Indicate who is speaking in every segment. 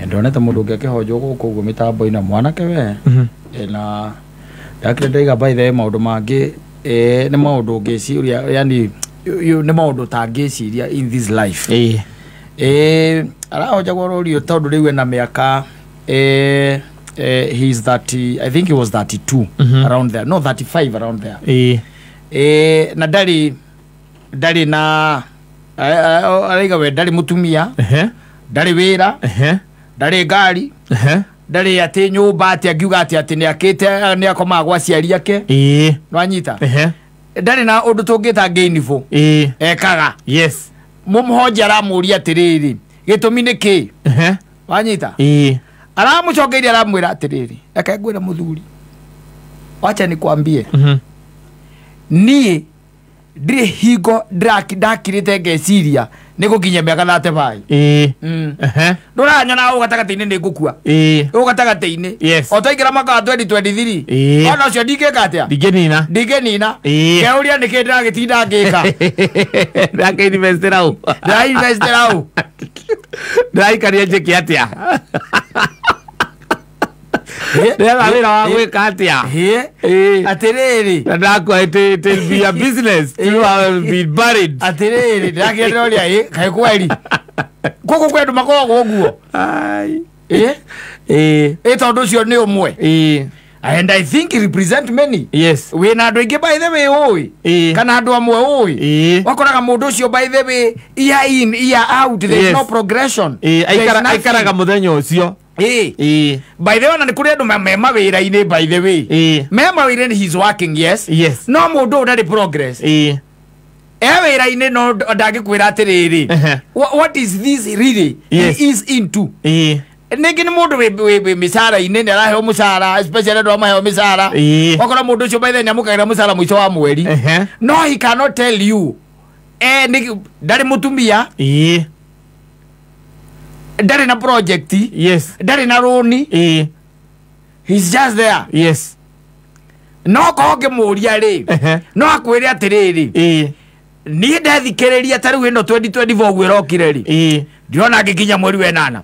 Speaker 1: Ndonete mũndũ ũngĩ akĩhonjwo gũkũ ũguo mĩtambo-inĩ mwanake we. Na ndakire ndaiga by the way maũndũ mangĩ nĩ maũndũ ũngĩciria, yani nĩ maũndũ ũtangĩciria in this life. Arahonjagwo rũriũ tondũ rĩu ena mĩaka he's 30, I think he was 32 around there, no 35 around there. Na ndarĩ na araiga we ndarĩ mũtumia, ndarĩ wĩra, ndarĩ ngari, ndarĩ atĩ nyũmba atĩ angiuga atĩ nĩ akĩte nĩ akomaga gwa aciari ake. Nĩwanyita? Ndarĩ na ũndũ tũngĩta gainful ekaga.
Speaker 2: Yes.
Speaker 1: Mũmũhonja aramũria atĩrĩrĩ, gĩtũmi nĩ kĩ? Wanyita? Aramũcokeirie aramwĩra atĩrĩrĩ, reke ngwĩre mũthuri, wacha nikwambie, niĩ ndirĩ hingo ndakirĩte ngeciria nĩ gũkinyia mĩaka 35. Ndũranyona ũũ gatagatĩ-inĩ nĩ ngũkua. Ũũ gatagatĩ-inĩ.
Speaker 2: Yes.
Speaker 1: O twaingĩra mwaka wa 2023. Ona ũcio ndingĩka atĩa?
Speaker 2: Ndingĩnina.
Speaker 1: Ndingĩnina. Ngeuria nĩkĩ ndĩragĩtinda ngĩka.
Speaker 2: Ndĩrakĩinvestĩra ũ?
Speaker 1: Ndĩrainvestĩra ũ?
Speaker 2: Ndĩraikaria njĩke atĩa? Ndĩretha wĩra wa gwĩka atĩa?
Speaker 1: Atĩrĩrĩ.
Speaker 2: Na ndakua it will be a business to have been buried.
Speaker 1: Atĩrĩrĩ, ndĩrakĩenda ndĩroria, kaĩ kweri? Gũkũ kwĩ andũ makoragwo ũguo.
Speaker 2: Ai.
Speaker 1: Tondũ ũcio nĩ ũmwe. And I think he represent many.
Speaker 2: Yes.
Speaker 1: Wĩna andũ aingĩ by the way ũĩ. Kana andũ amwe ũĩ. Wakoraga mũndũ ũcio by the way year in year out there is no progression. There is nothing.
Speaker 2: Aikaraga mũthenya ũcio.
Speaker 1: By the way, ona nĩ kũrĩ andũ me mawĩra-inĩ by the way. Me mawĩra-inĩ he's working, yes.
Speaker 2: Yes.
Speaker 1: No mũndũ ũyũ ndarĩ progress. E wĩra-inĩ no ndangĩkwĩra atĩrĩrĩ. What is this really?
Speaker 2: Yes.
Speaker 1: He is into. Ningĩ nĩ mũndũ wĩ mĩcara-inĩ nĩ araheo mũcara, especially andũ amaheo mĩcara. Wakora mũndũ ũcio by the way nĩ amũkagĩra mũcara mũico wa mweri. No he cannot tell you. Ndarĩ mũtumia. Ndarĩ na project.
Speaker 2: Yes.
Speaker 1: Ndarĩ na rũni. He's just there.
Speaker 2: Yes.
Speaker 1: No korwo ngĩmũria rĩ, no akwĩre atĩrĩrĩ, niĩ ndethikĩrĩria ta rĩu ĩno 2024 ũguo ĩrokire rĩ, ndĩrona ngĩkinya mweri wa ĩnana.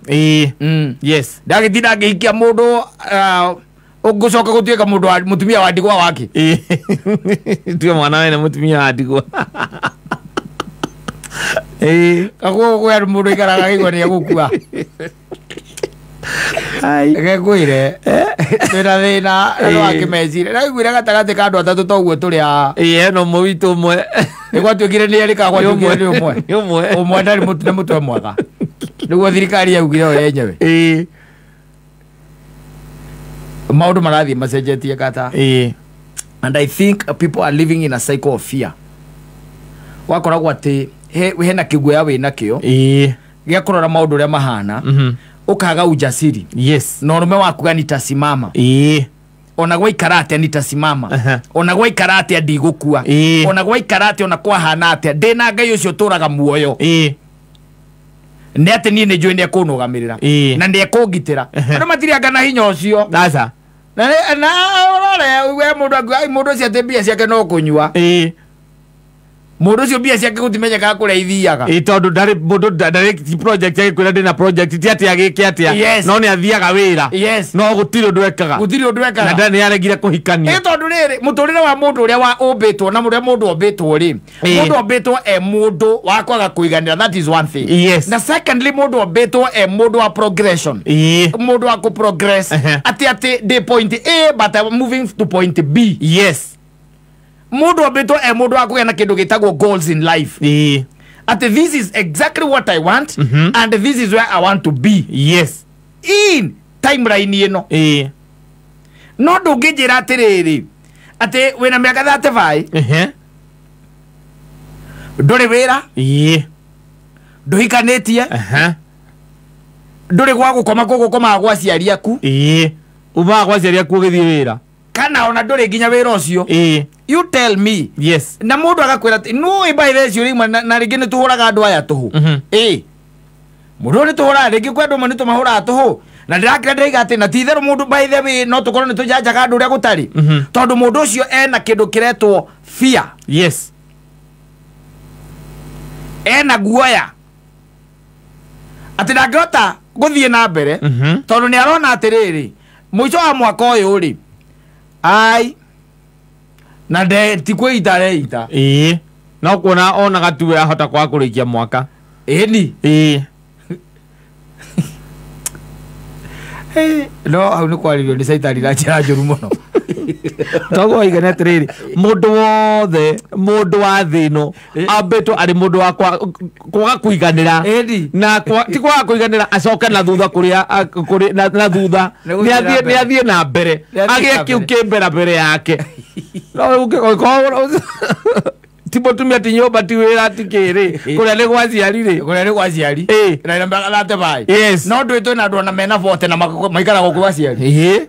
Speaker 2: Yes.
Speaker 1: Ndagĩtinda ngĩhikia mũndũ ũngũcoka gũtuĩka mũndũ wa mũtumia wa ndigwa wake.
Speaker 2: Tuwe mwana wene mũtumia wa ndigwa.
Speaker 1: Kaguo kwĩ andũ mũndũ aikaraga akĩigua nĩ egũkua.
Speaker 2: Ai.
Speaker 1: Reke ngwĩre, twĩna thĩna na no akĩmeciria. Ndaiguire gatagatĩ ka andũ atatũ toguo tũrĩ haha.
Speaker 2: Hena ũmwe witũ ũmwe.
Speaker 1: Nĩ gwatuĩkire nĩ erĩ kana gwatuĩkire nĩ ũmwe?
Speaker 2: Nĩ ũmwe.
Speaker 1: Ũmwe ndarĩ nĩ mũtwe mwega. Nĩguo thirikari yaugire yo yenyewe. Maũndũ marathiĩ macenjetie kata. And I think people are living in a cycle of fear. Wakoragwo atĩ hena kĩguoya wĩnakĩo. Gĩa kũrora maũndũ ũrĩa mahana. Ũkaga ujasiri.
Speaker 2: Yes.
Speaker 1: Na ũrũme wakuga nitasimama. Ona gwaikara atĩa nitasimama. Ona gwaikara atĩa ndigũkua. Ona gwaikara atĩa ona kwahana atĩa ndĩna Ngai ũcio ũtũraga muoyo. Nĩ atĩ niĩ nĩ njũĩ nĩ ekũnũgamĩrĩra. Na nĩ ekũngitĩra. Andũ matirianga na hinya ũcio.
Speaker 2: Aca.
Speaker 1: Na na ũrore we mũndũ angiuga, ai, mũndũ ũcio atĩ mbia ciake no kũnyua. Mũndũ ũcio mbia ciake gũtimenyekaga kũrĩa ithiaga.
Speaker 2: Tondũ ndarĩ mũndũ ndarĩ ti project agĩkwĩra ndĩna project, ti atĩ agĩke atĩa.
Speaker 1: Yes.
Speaker 2: No nĩ athiaga wĩra.
Speaker 1: Yes.
Speaker 2: No gũtirĩ ũndũ ekaga.
Speaker 1: Gũtirĩ ũndũ ekaga.
Speaker 2: Na ndarĩ aregire kũhikania.
Speaker 1: Tondũ rĩrĩ, mũtũrĩre wa mũndũ ũrĩa wa ũmbĩtwo na ũrĩa mũndũ ombĩtwo rĩ, mũndũ ombĩtwo e mũndũ wa kwaga kũiganĩra, that is one thing.
Speaker 2: Yes.
Speaker 1: Na secondly, mũndũ ombĩtwo e mũndũ wa progression. Mũndũ wa kũ-progress. Atĩ atĩ ndĩ point A but I'm moving to point B.
Speaker 2: Yes.
Speaker 1: Mũndũ ombĩtwo e mũndũ wa kũgĩa na kĩndũ gĩtagwo goals in life. Atĩ this is exactly what I want, and this is where I want to be.
Speaker 2: Yes.
Speaker 1: In timeline ĩno. No ndũngĩnjĩra atĩrĩrĩ, atĩ wĩna mĩaka 35, ndũrĩ wĩra, ndũhikanĩtie, ndũrĩ gwa gũkoma, kũu gũkomaga gwa aciari aku.
Speaker 2: Umaga gwa aciari aku ũgĩthiĩ wĩra.
Speaker 1: Kana ona ndũrĩ nginya wĩra ũcio. You tell me.
Speaker 2: Yes.
Speaker 1: Na mũndũ agakwĩra atĩ, nũĩ by the way, ciũria imwe na rĩngĩ nĩ tũhũraga andũ aya tũhũ. Mũndũ ũyũ nĩ tũhũraga, rĩngĩ kwĩ andũ amwe nĩ tũmahũraga tũhũ. Na ndĩrakĩra ndĩraiga atĩ na ti itherũ mũndũ by the way no tũkorwo nĩ tũjanjaga andũ ũrĩa gũtarĩ. Tondũ mũndũ ũcio ena kĩndũ kĩretwo fear.
Speaker 2: Yes.
Speaker 1: Ena guoya. Atĩ ndangĩhota Gũthiĩ na mbere tondũ nĩ arona atĩrĩrĩ mũico wa mwaka ũyũ rĩ ai na ti kwĩita areita.
Speaker 2: Ĩĩ no kuona onaga tu we ahota kwaga kũrĩkia mwaka.
Speaker 1: Ĩni.
Speaker 2: Ĩĩ.
Speaker 1: No hau nĩ kwarĩrio nĩ caitani na njĩra njũru mũno.
Speaker 2: Toguo waigana atĩrĩrĩ mũndũ wothe mũndũ wa thĩ ĩno ambĩtwo arĩ mũndũ wa kwaga kũiganĩra na ti kwaga kũiganĩra acoke na thutha kũrĩa na thutha nĩ athiĩ na mbere agĩe kĩu kĩ mbere mbere yake. No ũngĩkorwo ti mũtumia ti nyũmba ti wĩra ti kĩrĩ kũrĩa nĩ gwa aciari rĩ.
Speaker 1: Kũrĩa nĩ gwa aciari na ĩna bai.
Speaker 2: Yes.
Speaker 1: No ndũĩ twĩna andũ ona mena bote na maikaraga kwa aciari.
Speaker 2: Ĩĩ.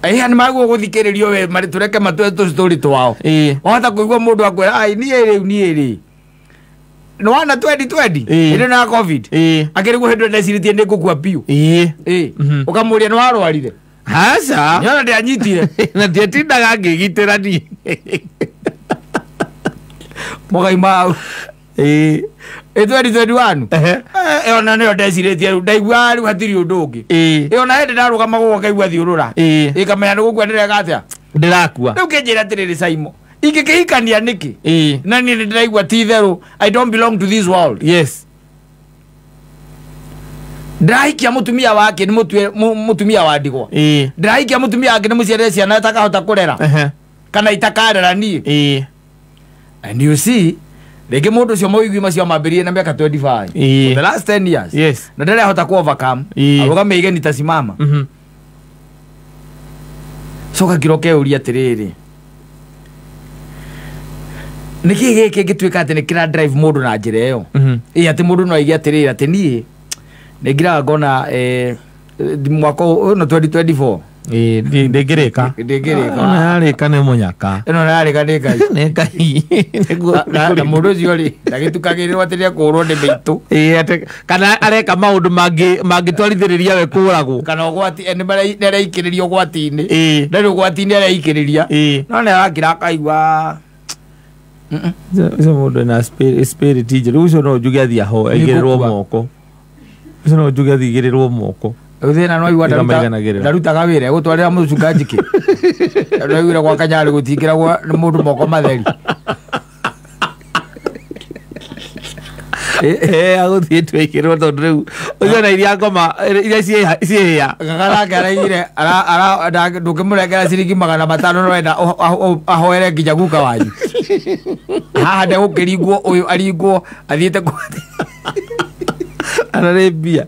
Speaker 1: Ĩĩ nĩ maguo gũthikĩrĩrio we marĩ tũreke matue tũstory twao.
Speaker 2: Ĩĩ.
Speaker 1: Wahota kũigua mũndũ akwĩra ai niĩ rĩu niĩ rĩ nĩ wana 2020 ĩrĩ na COVID.
Speaker 2: Ĩĩ.
Speaker 1: Akĩrĩguo hĩndĩ ĩrĩa ndecirĩtie nĩ ngũkua biũ.
Speaker 2: Ĩĩ.
Speaker 1: Ĩĩ. Ũkamũria nĩ warwarire.
Speaker 2: Aca.
Speaker 1: Nĩona ndĩanyitire.
Speaker 2: Na ndiatindaga ngĩgitĩra niĩ.
Speaker 1: Mũgaima hau.
Speaker 2: Ĩĩ.
Speaker 1: Ĩ 2021. Ĩyo na nĩyo ndecirĩtie rĩu ndaigua rĩu hatirĩ ũndũ ũngĩ.
Speaker 2: Ĩĩ.
Speaker 1: Ĩyo na hĩndĩ ndarũgama gũkũ ngaigua thiũrũra.
Speaker 2: Ĩĩ.
Speaker 1: Ĩkamenya nĩ gũkua ndĩreka atĩa?
Speaker 2: Ndĩrakua.
Speaker 1: Rĩu kĩnjĩra atĩrĩrĩ Saimo, ingĩkĩhikania nĩkĩ?
Speaker 2: Ĩĩ.
Speaker 1: Na niĩ nĩ ndĩraigua ti itherũ I don't belong to this world.
Speaker 2: Yes.
Speaker 1: Ndĩrahikia mũtumia wake nĩ mũtumia wa ndigwa.
Speaker 2: Ĩĩ.
Speaker 1: Ndĩrahikia mũtumia wake nĩ mũciarĩre ciana itakahota kũrera. Kana itakarera niĩ.
Speaker 2: Ĩĩ.
Speaker 1: And you see, rĩngĩ mũndũ ũcio mawĩigwi macio mambĩrĩrie na mĩaka 25.
Speaker 2: Ĩĩ.
Speaker 1: For the last 10 years.
Speaker 2: Yes.
Speaker 1: Na ndarĩ ahota ku overcome. Arũgame aige nitasimama. Coka kĩroke ũria atĩrĩrĩ. Nĩkĩ gĩkĩ gĩtuĩka atĩ nĩ kĩra drive mũndũ na njĩra ĩyo? Ĩĩ atĩ mũndũ no aige atĩrĩrĩ atĩ niĩ nĩngiraga ngona mwaka ũyũ no 2024.
Speaker 2: Ĩĩ ndĩngĩrĩka.
Speaker 1: Ndĩngĩrĩka.
Speaker 2: Ona yarĩka nĩ mũnyaka.
Speaker 1: Ĩno yarĩka nĩ Ngai.
Speaker 2: Nĩ Ngai.
Speaker 1: Na mũndũ ũcio rĩ ndagĩtukagĩrĩrwo atĩ nĩekũũrwo nĩ mĩitũ.
Speaker 2: Ĩĩ atĩ kana areka maũndũ mangĩtwarithĩrĩria we kũragwo.
Speaker 1: Kana ũgwati nĩ areikĩrĩria ũgwati-inĩ.
Speaker 2: Ĩĩ.
Speaker 1: Ndarĩ ũgwati-inĩ areikĩrĩria.
Speaker 2: Ĩĩ.
Speaker 1: No nĩ arakira akaigua.
Speaker 2: Ũcio mũndũ ena spirit njũru. Ũcio no njuge athiĩ aigĩrĩrwo moko. Ũcio no njuge athiĩ aigĩrĩrwo moko.
Speaker 1: Thĩna no aigua ndarutaga wĩra egũtwarĩra mũcungaji kĩ. No aiguire gwa Kanyarĩ gũtingĩragwo nĩ mũndũ moko matheri.
Speaker 2: Agũthiĩ tu aigĩrĩrwo tondũ rĩu ũcio na iria ngoma iria ciĩhĩa.
Speaker 1: Gakarake araigire ndũngĩmũrengera ciringi 500 no enda ahoere nginya guka wanyu. Haha ndegũkĩringwo ũyũ aringwo athiĩte
Speaker 2: ararĩ mbia.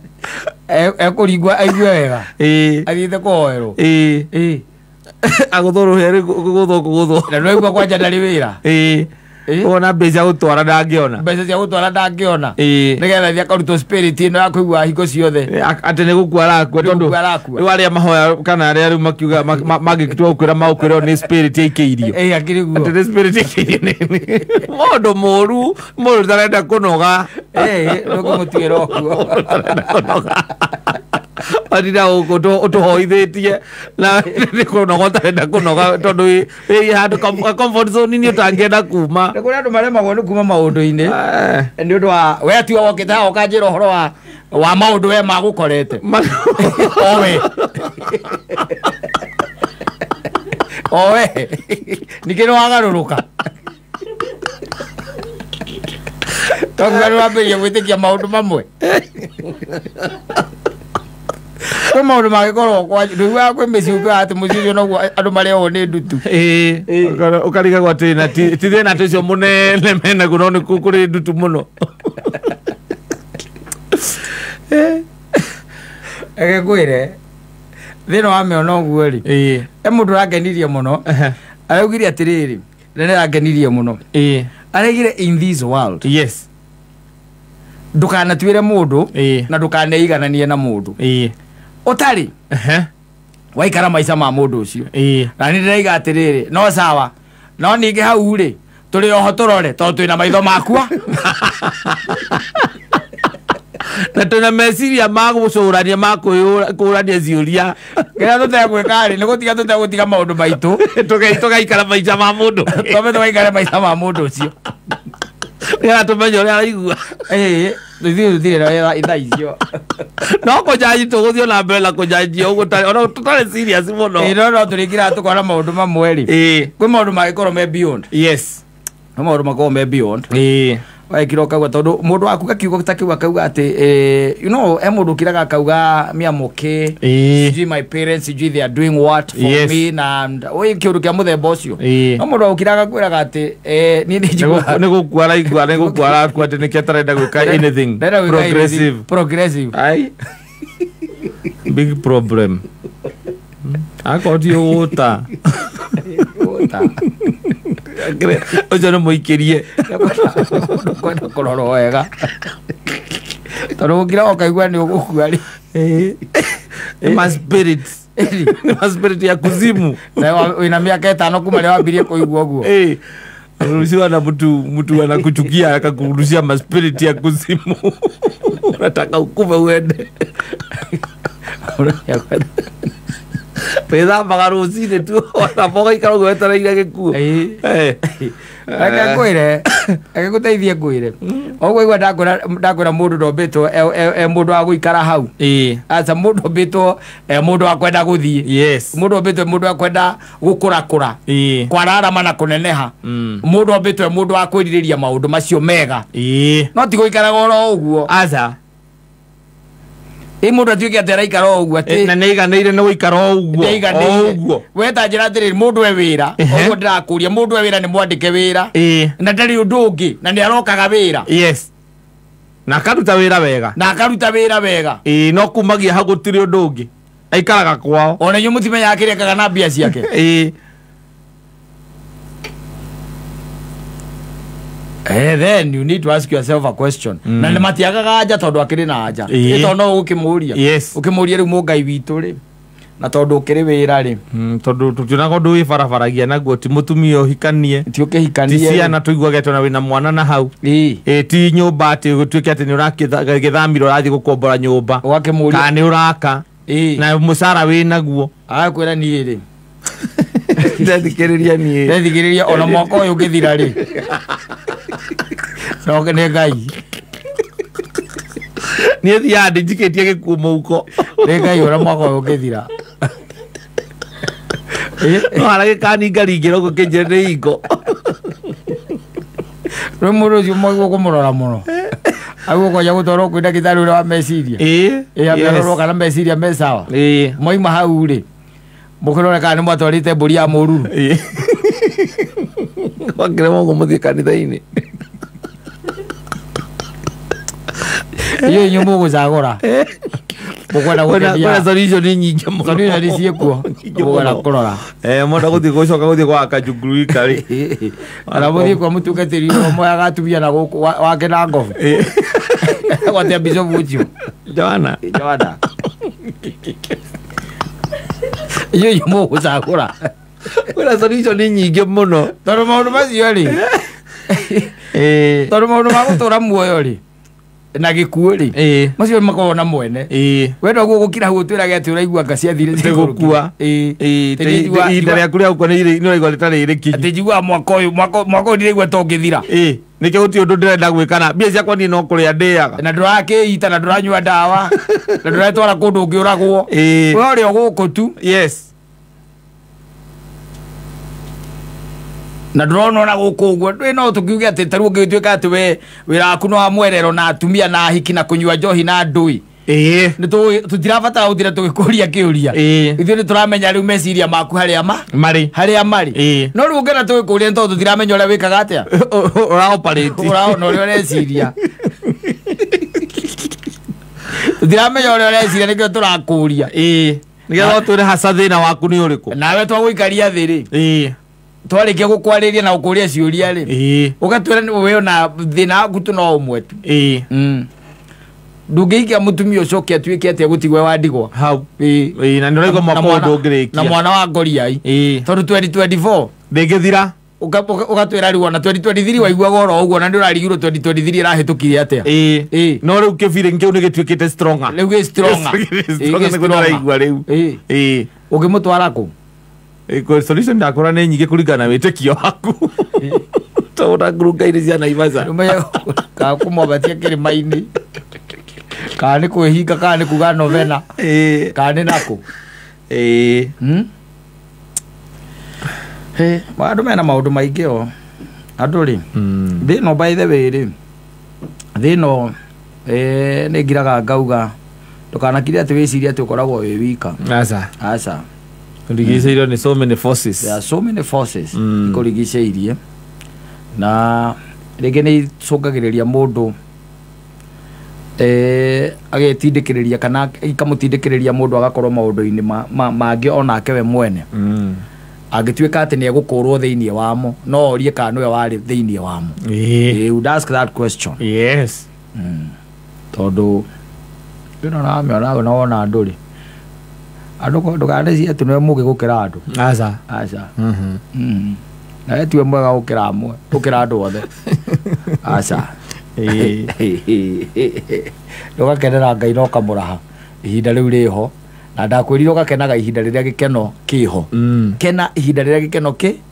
Speaker 1: Ekũringwo aigue wega.
Speaker 2: Ĩĩ.
Speaker 1: Athiĩte kũhoerwo.
Speaker 2: Ĩĩ.
Speaker 1: Ĩĩ.
Speaker 2: Agũthwo rũhĩa rĩ gũthwo kũgũthwo.
Speaker 1: Na nĩwaigua kwanja ndarĩ wĩra.
Speaker 2: Ĩĩ. Wona mbeca cia gũtwara ndangĩona.
Speaker 1: Mbeca cia gũtwara ndangĩona.
Speaker 2: Ĩĩ.
Speaker 1: Nĩgetha athiĩ akarutwo spirit ĩno ya kũigua hingo ciothe.
Speaker 2: Atĩ nĩ gũkua arakua tondũ rĩu arĩa mahoya kana arĩa rĩu makiuga mangĩtua gũkwĩra magũkwĩra nĩ spirit ĩikĩirio.
Speaker 1: Ĩĩ akĩrĩ guo.
Speaker 2: Atĩ nĩ spirit ĩikĩirio nĩ mũndũ mũru mũndũ ũtarenda kũnoga.
Speaker 1: Ĩĩ ndũkũmũtuĩra ũguo.
Speaker 2: Ũtarenda kũnoga. Watinda gũkũ ũtũhoithĩtie na nĩ kũnoga ũtarenda kũnoga tondũ wĩ handũ comfort zone nĩ ũtangĩenda kuma.
Speaker 1: Nĩ kũrĩ andũ maremagwo nĩ kuma maũndũ-inĩ nĩ ũndũ wa we tiwe wokĩte haha ũkanjĩra ũhoro wa maũndũ we magũkorete. Owe. Owe. Ningĩ nĩ wagarũrũka. Tondũ nĩ wambĩrĩria gwĩtĩkia maũndũ mamwe. Kwĩ maũndũ mangĩkorwo kwa ndũiguaga kwĩ mĩciĩ ũngĩoya atĩ mũciĩ ũcio noguo andũ marĩagwo nĩ ndutu.
Speaker 2: Ĩĩ. Ũkarigagwo atĩ na ti thĩna atĩ ũcio mũnene menaguo no nĩ kũrĩ ndutu mũno.
Speaker 1: Reke ngwĩre thĩna wa mĩona ũguo rĩ.
Speaker 2: Ĩĩ.
Speaker 1: He mũndũ ũrangenirie mũno. Araugire atĩrĩrĩ na nĩ arangenirie mũno.
Speaker 2: Ĩĩ.
Speaker 1: Araugire in this world.
Speaker 2: Yes.
Speaker 1: Ndũkanatuĩre mũndũ na ndũkaneigananie na mũndũ.
Speaker 2: Ĩĩ.
Speaker 1: Ũtarĩ. Waikara maica ma mũndũ ũcio.
Speaker 2: Ĩĩ.
Speaker 1: Na nĩ ndĩraiga atĩrĩrĩ no sawa no ningĩ hau rĩ tũrĩ oho tũrore tondũ twĩna maitho makua.
Speaker 2: Na twĩna meciria ma gũcũrania ma kũũrania ciũria.
Speaker 1: Kĩrĩa tũtegwĩka rĩ nĩ gũtiga tũtegũtiga maũndũ maitũ.
Speaker 2: Tũgaikara maica ma mũndũ.
Speaker 1: Twambe tũgaikara maica ma mũndũ ũcio.
Speaker 2: Nĩgetha tũmenye ũrĩa araigua.
Speaker 1: Ĩĩ. Ithuĩ tũtirĩ na ithaa icio.
Speaker 2: No kũnjanji tũgũthiĩ na mbere na kũnjanjia ũguo ona tũtarĩ serious mũno.
Speaker 1: Ĩĩ no tũrĩkĩraga tũkona maũndũ mamwe rĩ.
Speaker 2: Ĩĩ.
Speaker 1: Kwĩ maũndũ mangĩkorwo me beyond.
Speaker 2: Yes.
Speaker 1: Kwĩ maũndũ makorwo me beyond.
Speaker 2: Ĩĩ.
Speaker 1: Wekira ũkauga tondũ mũndũ waku gakiugo ta kĩu akauga atĩ you know he mũndũ ũkiraga akauga me am okay.
Speaker 2: Ĩĩ.
Speaker 1: Sijui my parents, sijui they are doing what for
Speaker 2: Yes.
Speaker 1: me na oi kĩũndũ kĩa mũthemba ũcio.
Speaker 2: Ĩĩ.
Speaker 1: No mũndũ ũkiraga akwĩraga atĩ niĩ nĩ njiguaga
Speaker 2: Nĩ gũkua araigua nĩ gũkua arakua atĩ nĩkĩo atarenda gwĩka anything
Speaker 1: Ndarenda gwĩka
Speaker 2: progressive.
Speaker 1: anything progressive.
Speaker 2: Ai. Big problem. Akorwo ti ũgũta.
Speaker 1: Ũgũta.
Speaker 2: Ũcio nĩ mũikĩrie.
Speaker 1: Kwenda kũrorwo wega. Tondũ gũkira ũkaigua nĩ ũgũkua rĩ.
Speaker 2: Nĩ ma spirits. Nĩ ma spirit ya kuzimu.
Speaker 1: Na wĩna mĩaka 5 kuma rĩrĩa wambirie kũigua ũguo.
Speaker 2: Eh. Unaruhusiwa na mtu anakuchukia akakurushia ma spirit ya kuzimu. Unataka ukufe uende. Wĩthambaga rũcinĩ tu ona ũgaikara ũguo wetereire gĩkuũ.
Speaker 1: Ĩĩ. Reke ngwĩre, reke ngũteithie ngwĩre. Ũguo igua ndakwĩra mũndũ ndombĩtwo e mũndũ wa gũikara hau.
Speaker 2: Ĩĩ.
Speaker 1: Aca mũndũ ombĩtwo e mũndũ wa kwenda gũthiĩ.
Speaker 2: Yes.
Speaker 1: Mũndũ ombĩtwo e mũndũ wa kwenda gũkũrakũra.
Speaker 2: Ĩĩ.
Speaker 1: Kwararama na kũneneha. Mũndũ ombĩtwo e mũndũ wa kwĩrirĩria maũndũ macio mega.
Speaker 2: Ĩĩ.
Speaker 1: No ti gũikaraga oro ũguo.
Speaker 2: Aca.
Speaker 1: Ĩ mũndũ atuĩke atĩ araikara o ũguo atĩ
Speaker 2: Na nĩaiganĩire nĩ gũikara o ũguo.
Speaker 1: nĩaiganĩire.
Speaker 2: O ũguo.
Speaker 1: We ta njĩra atĩrĩrĩ mũndũ e wĩra. Ũguo ndĩrakũria mũndũ e wĩra nĩ mwandĩke wĩra.
Speaker 2: Ĩĩ.
Speaker 1: Na ndarĩ ũndũ ũngĩ na nĩ arokaga wĩra.
Speaker 2: Yes. Na akaruta wĩra wega.
Speaker 1: Na akaruta wĩra wega.
Speaker 2: Ĩĩ no kumagia hau gũtirĩ ũndũ ũngĩ. Aikaraga kwao.
Speaker 1: Ona inyuĩ mũtimenyaga kĩrĩa ekaga na mbia ciake.
Speaker 2: Ĩĩ.
Speaker 1: Then you need to ask yourself a question. Na nĩ matiagaga anja tondũ akĩrĩ na anja.
Speaker 2: Ĩĩ.
Speaker 1: Ĩ tondũ no ũgũkĩmũria.
Speaker 2: Yes.
Speaker 1: Ũkĩmũria rĩu mũngai witũ rĩ. Na tondũ ũkĩrĩ wĩra rĩ.
Speaker 2: Tondũ tũtionaga ũndũ wĩ barabaragia naguo ti mũtumia ũhikanie.
Speaker 1: Ti ũkĩhikanie.
Speaker 2: Ti ciana tũiguage atĩ ona wĩna mwana na hau.
Speaker 1: Ĩĩ.
Speaker 2: Ĩĩ ti nyũmba atĩ gũtuĩke atĩ nĩ ũragĩthamira ũrathiĩ gũkombora nyũmba.
Speaker 1: Ũgakĩmũria.
Speaker 2: Kana nĩ ũraka.
Speaker 1: Ĩĩ.
Speaker 2: Na mũcara wĩ naguo.
Speaker 1: Agakwĩra niĩ rĩ.
Speaker 2: Ndethikĩrĩria niĩ.
Speaker 1: Ndethikĩrĩria ona mwaka ũyũ ũngĩthira rĩ. No nĩ Ngai.
Speaker 2: Niĩ thiaga ndĩnjikĩtie gĩkuũ mũhuko.
Speaker 1: Nĩ Ngai ũrĩa mwaka ũyũ ũngĩthira.
Speaker 2: No harĩa gĩkaninga ringĩra ũguo kĩnjĩre nĩ hingo.
Speaker 1: Rĩu mũndũ ũcio mwagĩrĩirwo kũmũrora mũno. Aguo kwanja gũtwarwo kwĩ ndagĩtarĩ ũrĩa wa meciria.
Speaker 2: Ĩĩ.
Speaker 1: Ĩĩ ambe kana meciria me sawa.
Speaker 2: Ĩĩ.
Speaker 1: Mwaima hau rĩ. Mũkĩrore kana nĩ mwatwarĩte mbũri ya mũruru.
Speaker 2: Ĩĩ. Wakĩremwo kũmũthiĩ kanitha-inĩ.
Speaker 1: Inyuĩ inyuĩ mũgũcagũra. Mũkwenda gũkenia.
Speaker 2: Kwĩna solution nyingĩ mũno.
Speaker 1: Solution ciĩkuo. Mũkwenda kũrora.
Speaker 2: Mũndũ gũthiĩ gũcoka gũthiĩ gwa Kajunguru rĩ.
Speaker 1: Kana mũthiĩ kwa mũtungatĩri ũmwe moyaga atumia na gũkũ wake na ngobu. Gwatia bishop ũcio.
Speaker 2: Joana.
Speaker 1: Joana. Inyuĩ inyuĩ mũgũcagũra.
Speaker 2: Kwĩna solution nyingĩ mũno.
Speaker 1: Tondũ maũndũ macio rĩ. Tondũ maũndũ ma gũtũra muoyo rĩ. Na gĩkuũ rĩ. Macio makoragwo na mwene. We no gũkira hau ũtwĩrage atĩ ũraigua anga ciathire
Speaker 2: Gũkua.
Speaker 1: Ĩĩ.
Speaker 2: Ihinda rĩaku rĩa gũkua nĩ ũraigua rĩtarĩ rĩkinyu.
Speaker 1: Atĩ njiguaga mwaka ũyũ ndiraigua ta ũngĩthira.
Speaker 2: Ĩĩ. Nĩkĩo gũtirĩ ũndũ ndĩrenda gwĩka na mbia ciakwa niĩ no kũrĩa ndĩaga.
Speaker 1: Na ndũrakĩita na ndũranyua ndawa na ndũretwara kũndũ ũngĩũragwo.
Speaker 2: Ĩĩ.
Speaker 1: We ũrĩ o gũkũ tu.
Speaker 2: Yes.
Speaker 1: Na ndũrona ona gũkũ ũguo ndĩ no tũkiuge atĩ ta rĩu ũngĩtuĩka atĩ we wĩra waku no wa mwerero na atumia na ahiki na kũnyua njohi na ndũi.
Speaker 2: Ĩĩ.
Speaker 1: Nĩ tũtirabatara gũtira tũgĩkũria kĩũria.
Speaker 2: Ĩĩ.
Speaker 1: Ithuĩ nĩ tũramenya rĩu meciria maku harĩa
Speaker 2: marĩ.
Speaker 1: Harĩa marĩ.
Speaker 2: Ĩĩ.
Speaker 1: No rĩu ũngĩenda tũgĩkũria nĩ tondũ tũtiramenya ũrĩa wĩkaga atĩa.
Speaker 2: Ũra operate.
Speaker 1: Ũraona ũrĩa ũreciria. Tũtiramenya ũrĩa ũreciria nĩkĩo tũrakũria.
Speaker 2: Ĩĩ. Nĩgetha ũtwĩre haca thĩna waku nĩ ũrĩkũ.
Speaker 1: Nawe twagũikaria thĩ rĩ.
Speaker 2: Ĩĩ.
Speaker 1: Twarĩkia gũkwarĩria na gũkũria ciũria rĩ.
Speaker 2: Ĩĩ.
Speaker 1: Ũgatwĩra we ona thĩna waku tu no ũmwe tu.
Speaker 2: Ĩĩ.
Speaker 1: Ndũngĩhikia mũtumia ũcoke atuĩke atĩa gũtigwo wa ndigwa.
Speaker 2: Hau.
Speaker 1: Ĩĩ.
Speaker 2: Ĩĩ na nĩ ũraigua mwaka ũyũ ndũngĩrĩkia.
Speaker 1: Na mwana wa ngoriai.
Speaker 2: Ĩĩ.
Speaker 1: Tondũ 2024
Speaker 2: ndĩngĩthira.
Speaker 1: Ũgatwĩra rĩu ona 2023 waiguaga oro ũguo na nĩ ũrarigirwo 2023 ĩrahĩtũkire atĩa.
Speaker 2: Ĩĩ.
Speaker 1: Ĩĩ.
Speaker 2: No rĩu kĩbiri kĩu nĩ gĩtuĩkĩte stronger.
Speaker 1: Rĩu gĩ stronger.
Speaker 2: Stronger nĩguo ndĩraigua rĩu.
Speaker 1: Ĩĩ.
Speaker 2: Ĩĩ.
Speaker 1: Ũngĩmũtwara kũ?
Speaker 2: Solution ndakora nĩ nyingĩ kũringana na wĩtĩkio waku. Tona ngurunga-inĩ cia Naivasha.
Speaker 1: Kana kũmwambatia kĩrĩma-inĩ, kana nĩ kwĩhinga, kana nĩ kuga novena, kana nĩ nakũ. Andũ mena maũndũ maingĩ o andũ rĩ, thĩ ĩno by the way rĩ, thĩ ĩno nĩ ngiraga ngauga ndũkanakire atĩ wĩcirie atĩ ũkoragwo wĩ wika.
Speaker 2: Aca.
Speaker 1: Aca.
Speaker 2: Ũrigicĩirio nĩ so many forces.
Speaker 1: There are so many forces ikũrigicĩirie, na rĩngĩ nĩ icũngagĩrĩria mũndũ agetindĩkĩrĩria kana ikamũtindĩkĩrĩria mũndũ agakorwo maũndũ-inĩ mangĩ onake we mwene. Angĩtuĩka atĩ nĩ egũkũrwo thĩinĩ wamo, no orie kana nĩwe warĩ thĩinĩ wamo. He would ask that question.
Speaker 2: Yes.
Speaker 1: Tondũ ĩno namĩona na wona andũ rĩ, andũ ndũkanecirie atĩ nĩwe mũgĩ gũkĩra andũ.
Speaker 2: Aca.
Speaker 1: Aca. Na we tiwe mwega gũkĩra amwe, gũkĩra andũ othe. Aca. Ndũgakenera Ngai na ũkamũraha ihinda rĩu rĩho, na ndakwĩrire ũgakenaga ihinda rĩrĩa gĩkeno kĩho. Kena ihinda rĩrĩa gĩkeno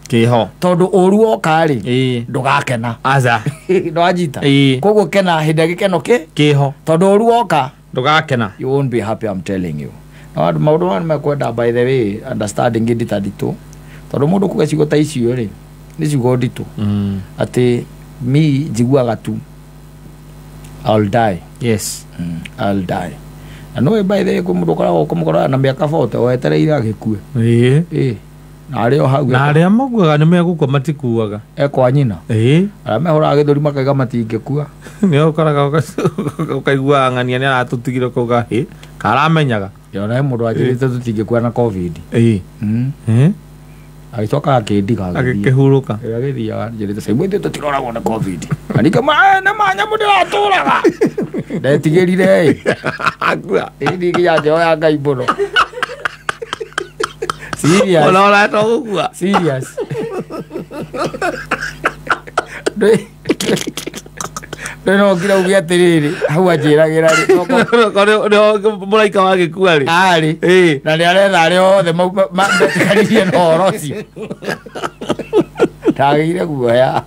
Speaker 2: kĩho,
Speaker 1: tondũ ũru woka rĩ ndũgakena.
Speaker 2: Aca.
Speaker 1: Ndwanyita. Koguo kena hĩndĩ ĩrĩa gĩkeno
Speaker 2: kĩho,
Speaker 1: tondũ ũru woka
Speaker 2: ndũgakena.
Speaker 1: You won't be happy, I'm telling you. Na andũ maũndũ maya nĩmekwenda by the way understanding ndita nditũ, tondũ mũndũ kuga ciugo ta icio rĩ nĩ ciugo nditũ. Atĩ mi njiguaga tu I'll die.
Speaker 2: Yes.
Speaker 1: I'll die. Na no by the way kå mũndũ ũkoragwo ũkũmũkora na mĩaka 40 wetereire agĩkue. Na arĩ o hau.
Speaker 2: Na arĩa makuaga nĩ megũkua matikuaga.
Speaker 1: Ekwa nyina. Arĩa mehũraga gĩthũri makaiga matingĩkua.
Speaker 2: Nĩ ũkoraga ũkaigua ng'ania nĩ aratũtigire kau karamenyaga.
Speaker 1: Yona he mũndũ anjĩrĩte tũtingĩkua na COVID. Agĩcoka akĩndiga
Speaker 2: agĩkĩhurũka.
Speaker 1: Agĩthiaga anjĩrĩte caimwe ithuĩ tũtiroragwo nĩ COVID. Na ningĩ nĩ ma nyamũ ndĩratũraga. Ndetigĩrire ĩ.
Speaker 2: Akua.
Speaker 1: Ĩ niĩ nginya njoya Ngai mũno. Serious.
Speaker 2: Ona ũrenda gũkua.
Speaker 1: Serious. Ndĩ no ngira uge atĩrĩrĩ, hau anjĩragĩra rĩ,
Speaker 2: mũraika wa gĩkua rĩ.
Speaker 1: Arĩ. Na nĩ aretha arĩa othe metĩkanirie na ũhoro ũcio. Ndagĩire guoya.